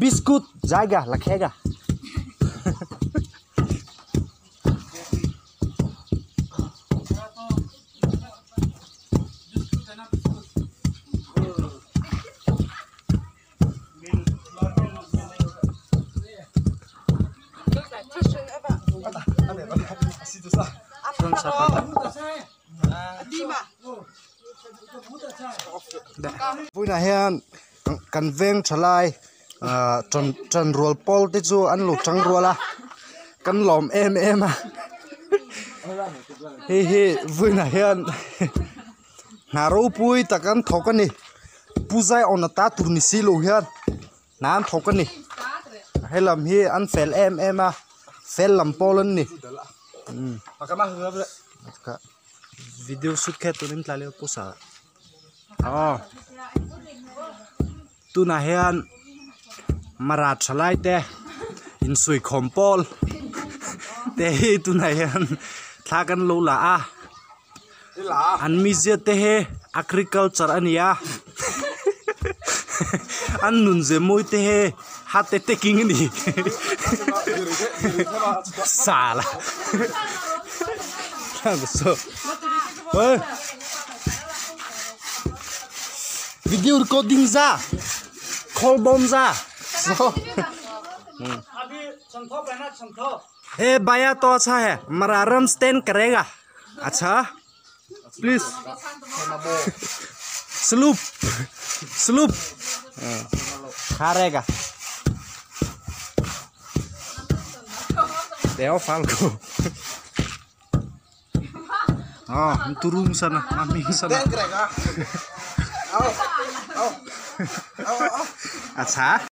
Biscuit जाएगा लखेगा। Puina hian kan veng thalai tan tan rual pawl te chu an lo tang rual a kan lawm em em a hei hi vawiinah hian hna ropui tak an thawk a ni pu zai awna ta tur ni si lo hian hna an thawk a ni helam hi an fel em em a fel lam pawl an ni video shoot kha tunin tlai leh pawsa aw tunah hian mara thalai te insuikhawm pawl te hi tunah hian thla kan lo la a an mizia te hi agriculture a ni a an nun ze mawi te hi heart attacking a ni sala video recording za call bomb za so ए बाया तो अच्छा है मरारम स्टैंड करेगा अच्छा please slope slope हारेगा Deo Falco. Oh, turun sana, mami sana. अच्छा।